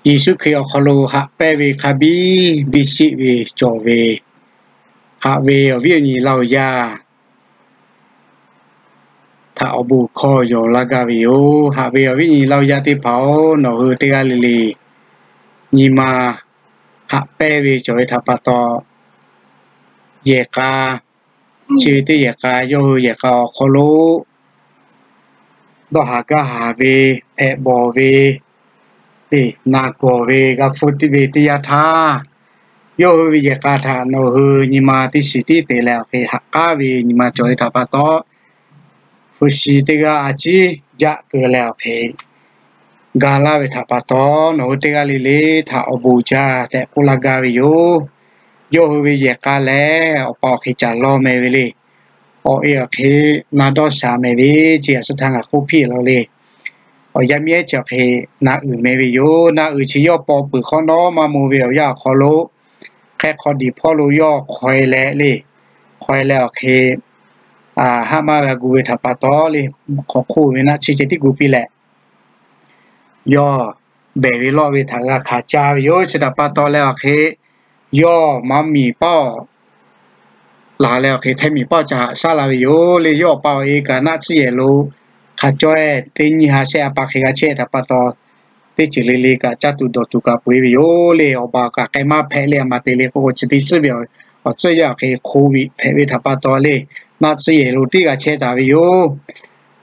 Yeˍsuˆ Hkriꞈ awˬ hk'aw lo haꞈ pehnˇ ve hk'a biˇ biˇ sheˆ ve cawˬ ve, haꞈ ve awˬ viˉ awˬ nyi Laˇ huˍ yaˇ htaꞈ awˬ bon hkawˇ yonˍ laˇ gaˇ ve yoˬ. Haꞈ ve awˬ viˉ awˬ nyi Laˇ huˍ yaˇ teˇ hpaˍ-oˬ, nawˬ hui teˇ g'aˇ le le nyi ma haꞈ pehnˇ ve cawˬ ve htaꞈ pa taw, yehˬ k'a, chi ve teˇ yehˬ k'a, yawˇ hui yehˬ k'a awˬ hk'aw lo dawˇ haˍ gaˇ haˍ ve, hpehꞈ bawˬ ve, na gawˬ ve, g'a hpfuhˇ ve teˇ yanˇ htaˇ, yawˇ hui ve yehˬ k'a htaꞈ nawˬ hui nyi ma teˇ shiˍ tiˉ te leh awˬ hk'e haꞈ k'aˉ ve nyi ma cawˬ ve htaꞈ pa taw, hpu shi teˇ g'aˇ a ciˉ jaˆ keu leh awˬ hk'e ga laˇ ve htaꞈ pa taw, nawˬ hui teˇ g'aˇ le le htaꞈ awˬ bon uiˍ jaˇ tehꞈ k'oˆ laˇ gaˇ ve yoˬ. Yawˇ hui ve yehˬ k'a lehˬ, awˬ pa awˬ hk'e caˍ lawˇ meh ve le. Awˬ e awˬ hk'e na dawˇ sha meh ve, chi a suh htaˇ ngaˬ k'oˆ piˇ law le. Awˬ yaˇ miˇ ehˉ chi awˬ hk'e na uiˍ meh ve yoˬ. Na uiˍ chi yawˇ paw peuˬ hk'awꞈ nawˉ maˇ maw ve awˬ yanˇ awˬ hk'aw lo, hk'e hk'aw diˍ hpawˇ lo yawˇ hk'aw e leh le, hk'aw e leh awˬ hk'e haˆ maˇ g'a gu ve htaꞈ pa taw le, hk'aw hk'oˆ ve naˆ tsuhˇ ceh tiˉ gu piˇ leh, yawˇ behˬ ve lawˆ ve htaꞈ g'a hkanˍ ca ve yoˬ. Chi htaꞈ pa taw leh awˬ hk'e, yawˇ maˇ miˬ paˆ laˬ leh awˬ hk'e, hteˇ miˬ paˆ ca haꞈ shaˉ la ve yoˬ le. Yawˇ awˬ pa awˬ e kaꞈ naˆ tsuhˇ yehˬ lo hk'a caweh teˇ nyiˇ ha shehˆ a pa hk'e g'a chehˇ htaꞈ pa taw, teˇ ceuˬ le le kaꞈ caˇ tuˬ dawˬ tuˬ kaꞈ peu-eˬ ve yoˬ le. Awˬ baˬ kaꞈ k'ai maˇ hpehꞈ le, a ma te le k'o, chi teˇ tcuhˉ ve awˬ tcuhˇ yaˇ awˬ hk'e hk'oˆ ve hpehꞈ ve htaꞈ pa taw le, naˆ tsuhˇ yehˬ lo tiˉ g'a chehˇ taˍ ve yoˬ.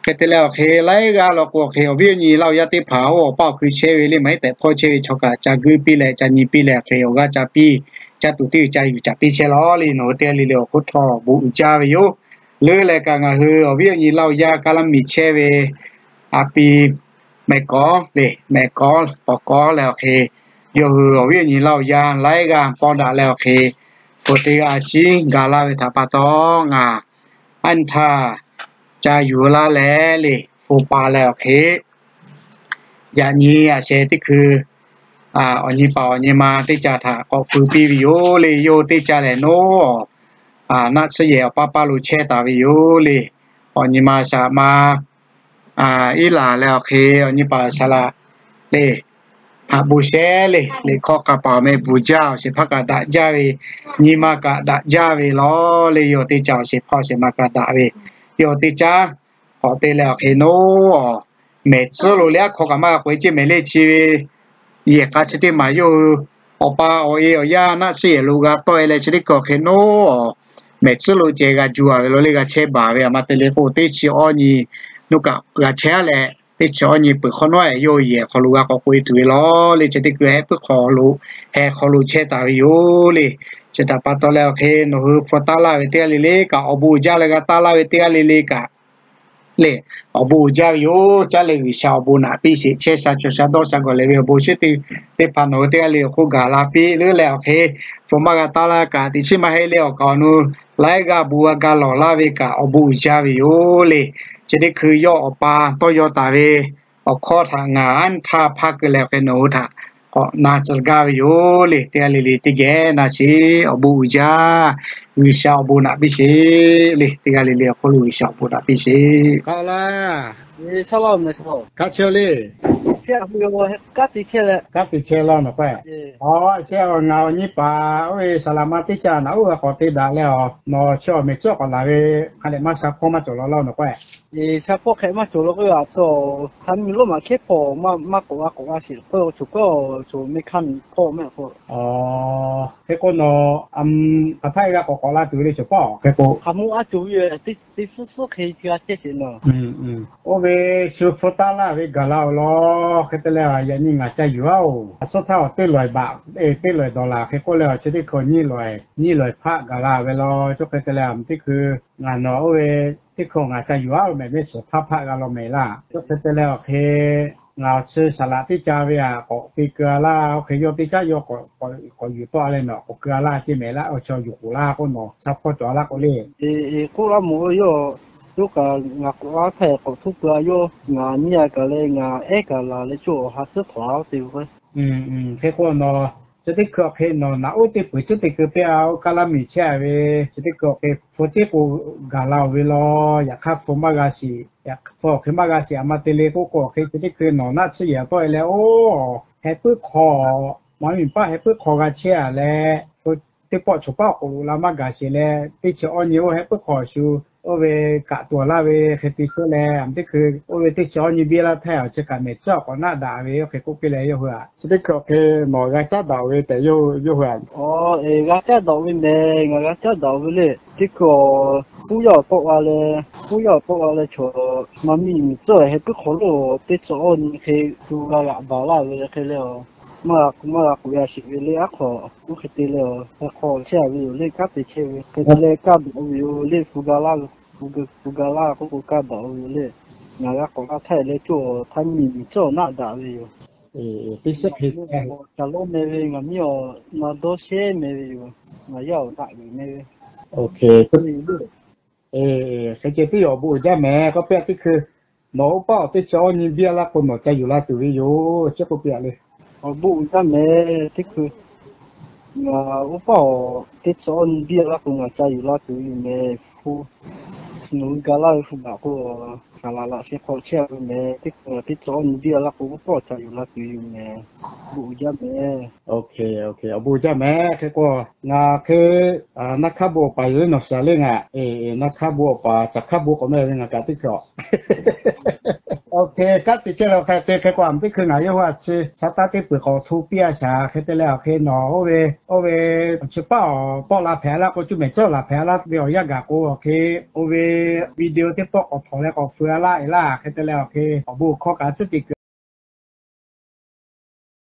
Hk'e te leh awˬ hk'e, laiˉ g'aˇ law k'o awˬ hk'e, awˬ viˉ awˬ nyi Laˇ huˍ yaˇ teˇ hpaˍ-oˬ, awˬ pa awˬ kui chehˇ ve le, maˇ heˆ tehꞈ hpawˇ chehˇ ve chaw kaꞈ ca guiˇ piˇ leh, ca nyi piˇ leh awˬ hk'e, awˬ g'aˇ ca piˇ, caˇ tuˬ tiˉ ca yuˬ caꞈ piˇ chehˇ lawˬ le. Nawˬ hui teˇ g'aˇ le le awˬ hk'oˆ htawˇ bon uiˍ jaˇ ve yoˬ. Leuˉ leh kaꞈ ngaˬ hui awˬ viˉ awˬ nyi Laˇ huˍ yaˇ Kaˇlaˇ miˬ chehˇ ve a pi mehˬ kawˉ le, mehˬ kawˉ pawˍ kawˉ leh awˬ hk'e, yawˇ hui awˬ viˉ awˬ nyi Laˇ huˍ yaˇ laiˉ g'aˇ pawˇ daꞈ leh awˬ hk'e, hpu teˇ g'aˇ a ciˉ ga laˇ ve htaꞈ pa taw, ngaˬ aˉ nyi htaˇ ca yuˬ laˇ leh le, hpu pa leh awˬ hk'e, yaꞈ nyi a sheh teˇ hkui awˬ nyi paˍ awˬ nyi ma teˇ ca htaꞈ k'awꞈ pui piˇ ve yoˬ le. Yawˇ teˇ ca lehˬ nawˉ naˆ tsuhˇ yehˬ awˬ paˇ paˇ lo chehˇ taˍ ve yoˬ le. Awˬ nyi ma shaꞈ ma iˉ laˬ leh awˬ hk'e, awˬ nyi paˍ saˍ laꞈ le, haꞈ bon sheˉ le, liꞈ hkawˇ k'a paˍ awˬ meh bvuhˬ jaˇ, awˬ shehˍ hpaˇ kaꞈ daꞈ jaˇ ve, nyi ma kaꞈ daꞈ jaˇ ve lawˬ le. Yawˇ teˇ ca awˬ shehˍ hpaˇ awˬ shehˍ ma kaꞈ daꞈ ve, yawˇ teˇ caˉ k'awꞈ te leh awˬ hk'e nawˉ, mehˬ tcuhˉ lo le aˉ hk'aw kaꞈ maˇ g'a k'oꞈ-e ceˇ mehˍ le. Chi ve yehˬ k'a chi teˇ maˬ yawˇ hui awˬ pa awˬ e awˬ yaˇ naˆ tsuhˇ yehˬ lo g'a tawˆ-e leh chi teˇ hkui awˬ hk'e nawˉ, mehˬ tcuhˉ lo ceh g'a ju-a ve lawˬ le, g'a chehˇ baˬ ve a ma te le k'o, teˇ chi awˇ nyi nuˇ kaꞈ g'a chehˇ leh, teˇ chi awˇ nyi peuˬ hk'awꞈ nawˉ yawˇ yehˬ hk'aw lo g'a k'awꞈ k'oꞈ-e tuˬ ve lawˬ le. Chi teˇ hkui heh puiˉ hk'aw lo, heh hk'aw lo chehˇ taˍ ve yoˬ le. Chi htaꞈ pa taw leh awˬ hk'e, nawˬ hui hpu taˇ laˇ ve teˇ g'aˇ le le kaꞈ, awˬ bon uiˍ jaˇ leh g'a taˇ laˇ ve teˇ g'aˇ le le kaꞈ le, awˬ bon uiˍ jaˇ ve yoˬ. Caˉ leh G'uiˬsha awˬ bon naꞈ piˇ sheˍ. Chehˇ sha cawˬ sha dawˇ sha gawˬ leh ve awˬ bon shinˉ teˇ, teˇ hpaˍ nawˬ hui teˇ g'aˇ le awˬ hk'oˆ gaˬ la piˇ leuˉ leh awˬ hk'e, hpu maˇ g'a taˇ laˇ kaꞈ teꞈ chiˉ maˇ heˆ le. Awˬ kaˍ awˬ nu laiˉ g'aˇ bon g'a ga lawˬ laˇ ve kaꞈ awˬ bon uiˍ jaˇ ve yoˬ le. Chi teˇ hkui yawˇ awˬ pa tawˇ yaw taˍ ve awˬ hkawˇ htaꞈ ngaˬ aˉ nyi htaˇ hpaˇ keu leh awˬ hk'e nawˬ hui htaꞈ k'awꞈ na tcuh gaˇ ve yoˬ le. Teˇ g'aˇ le le teˇ geh na sheˍ. Awˬ bon uiˍ jaˇ. G'uiˬsha awˬ bon naꞈ piˇ sheˍ le. Teˇ g'aˇ le le awˬ hk'oˆ lo G'uiˬsha awˬ bon naꞈ piˇ sheˍ. Kaꞈ la, kaꞈ chehˇ le. Kanˉ te chehˇ laˇ nawˬ k'o, a shehˍ ngaˬ awˬ nyi paˍ oˇ ve saˍ laꞈ ma teˇ ca naꞈ uˉ g'a k'awꞈ te daꞈ leh, nawˬ chi awˬ mehˍ tcuhˉ k'awꞈ laˬ ve hk'a dehꞈ maˇ sha hpawˇ maˇ cawˬ law laˇ nawˬ k'o, sha hpawˇ hk'e maˇ cawˬ law k'o, a tcuh hk'a mvuh lonˉ maˬ hkehˉ hpawˇ maˇ k'awꞈ g'a k'awꞈ g'a sheˍ k'o, cawˬ k'o, cawˬ meh hk'a miˬ hpawˇ maˇ k'o, hk'e k'o nawˬ hk'aˬ htaˇ g'a k'awꞈ k'awꞈ la tuˬ ve le cawˬ paˇ hk'e k'o, hk'a mvuh a tuˬ ve teˇ suhˉ suhˉ hk'e g'a chehˇ sheˍ nawˬ. Oˇ ve shu hpu taˇ laˇ ve gaˬ la-oˬ law. Hk'e te leh yaꞈ nyi ngaˬ ca yuˬ-a-oˬ. A suhˉ htaˇ awˬ teˇ lawˬ baꞈ, teˇ lawˬ dawˬ laˬ hk'e k'oˆ leh awˬ chi teˇ hkui nyiˇ lawˬ, nyiˇ lawˬ hpaˆ gaˬ la ve law. Chi hk'e te leh teˇ hkui ngaˬ nawˬ oˇ ve teˇ hkui ngaˬ ca yuˬ-a-oˬ mehˍ, mehˆ suhˍ hpaˆ hpaˆ g'a law mehˍ laˇ. Chi hk'e te leh awˬ hk'e ngaˬ awˬ chi saˍ laꞈ teˇ ca ve htaꞈ k'awꞈ te keu-a laˇ. Oˇ hk'e yawˇ teˇ caˉ yawˇ k'awꞈ yuˬ tawˆ leh nawˬ k'awꞈ keu-a laˇ ceˇ mehˍ laˇ. Awˬ chi awˬ yuˬ k'oˍ laˇ k'oˆ nawˬ sha hpawˇ cawˬ-a laˇ k'o le. K'oˆ laˇ mawˬ ve yawˇ, yawˇ kaꞈ ngaˬ k'awꞈ laˇ htaˇ k'awꞈ htuˉ peuˬ-a. Yawˇ ngaˬ nyiˇ a kaꞈ leh ngaˬ ehˉ kaꞈ laˬ leh cawˬ ha tcuhˉ htaꞈ-a te ve k'o, hk'e k'o nawˬ chi teˇ hkui awˬ hk'e nawˬ naꞈ uˉ teˇ peuˬ tcuhˉ te keu piˇ-a. Oˇ Kaˇlaˇ miˬ chehˇ-a ve chi teˇ hkui awˬ hk'e hpu tiˉ k'o gaˬ la-oˬ ve law. Yaꞈ hk'aˇ hpu maˇ g'a shiˍ, hpu awˬ hk'e maˇ g'a shiˍ a ma te le k'oˆ k'o, awˬ hk'e chi teˇ hkui nawˬ naˆ tsuhˇ yehˬ tawˆ-e leh oˇ heh puiˉ hk'aw, maˇ miˬ paˆ heh puiˉ hk'aw g'a chehˇ a leh, teˇ pawˆ choˬ paˆ awˬ k'oˍ lo la maˇ gaˬ sheˍ leh, teˇ chi awˇ nyi oˇ heh puiˉ hk'aw shu oˇ ve kaꞈ tuˬ laˇ ve hk'e te chehˇ leh, teˇ hkui oˇ ve teˇ chi awˇ nyi biˇ laˇ htaˇ awˬ chi kaꞈ mehˬ tcuhˉ awˬ k'awꞈ naˆ daꞈ ve oˇ hk'e k'oˆ piˇ leh yawˇ hui a. Chi teˇ hkui awˬ hk'e nawˬ g'a caˉ daꞈ ve tehꞈ yawˇ hui a. Aˬ, g'a caˉ daꞈ ve mehˬ, ngaˬ g'a caˉ daꞈ ve le. Teˇ hkui awˬ, puˇ yaˇ awˬ tawˆ la leh, puˇ yaˇ awˬ tawˆ la leh chaw maˇ miˬ miˬ tcuhˉ heh puiˉ hk'aw lo teˇ chi awˇ nyi hk'e shu g'a g'aꞈ baˬ laˇ ve hk'e le a. Maˇ g'a k'oꞈ, maˇ g'a k'oꞈ ya sheˍ ve le aˉ hk'aw, oˇ hk'e te leh a, heh hk'aw chehˇ a ve yoˬ le, kanˉ te chehˇ ve hk'e te leh kaˇ daꞈ ve yoˬ le, hu ga laˇ ve, hu ga laˇ k'oˆ k'o kaˇ daꞈ ve yoˬ le. Ngaˬ g'a k'awꞈ g'a htaˇ leh coˇ htaˇ miˬ miˬ tcuhˉ awˬ naˆ daꞈ ve yoˬ. Teˇ shehˆ hk'e kaꞈ lawˇ meh ve ngaˬ miˇ awˬ na dawˇ shehˉ meh ve yoˬ. Ngaˬ yaˇ awˬ daꞈ g'uiˬ meh ve. Hk'e ceh teˇ yawˬ awˬ bon uiˍ jaˇ mehˬ k'oˆ piˇ a teˇ hkui. Nawˬ oˇ paˆ awˬ teˇ chi awˇ nyi biˇ a laˇ k'o nawˬ ca yuˬ la tuˬ ve yoˬ, chi k'oˆ piˇ a le. Awˬ bon uiˍ jaˇ mehˬ teˇ hkui. Ngaˬ oˇ paˆ awˬ teˇ chi awˇ nyi biˇ a laˇ k'o ngaˬ ca yuˬ la tuˬ ve yoˬ mehˬ. Hpu, nawˬ hui ga laˇ ve hpu gaꞈ k'o, kaꞈ laꞈ laꞈ sheh hk'aw chehˇ a ve mehˬ. Teˇ hkui ngaˬ teˇ chi awˇ nyi biˇ a laˇ k'o oˇ paˆ awˬ ca yuˬ la tuˬ ve yoˬ mehˬ. Bon uiˍ jaˇ mehˬ. Awˬ bon uiˍ jaˇ mehˬ. Hk'e k'o, ngaˬ hk'e naˇ hk'aˇ bon awˬ paˍ yoˬ le nawˬ shaˍ le ngaˬ. Naˇ hk'aˇ bon awˬ paˍ, caˬ hk'aˇ bon k'awꞈ meh ve ngaˬ kaꞈ teˇ hkui a. Awˬ hk'e kanˉ te chehˇ leh awˬ hk'e te hk'e k'o a teˇ hkui ngaˬ yawˇ hui a chi sha taˇ teˇ peuˬ k'awꞈ hto piˇ a shaˍ hk'e te leh awˬ hk'e nawˬ oˇ ve, oˇ ve awˬ chi paˆ awˬ tawˆ la hpehꞈ a laˇ k'o cuˇ mehˬ tcuhˉ laˬ hpehꞈ a laˇ ve awˬ yanˇ gaˬ k'o awˬ hk'e, oˇ ve video teˇ pawˆ k'awꞈ htawnˍ leh k'awꞈ feu a laˇ e laˇ hk'e te leh awˬ hk'e awˬ bon hkawˇ kaꞈ tcuhˉ te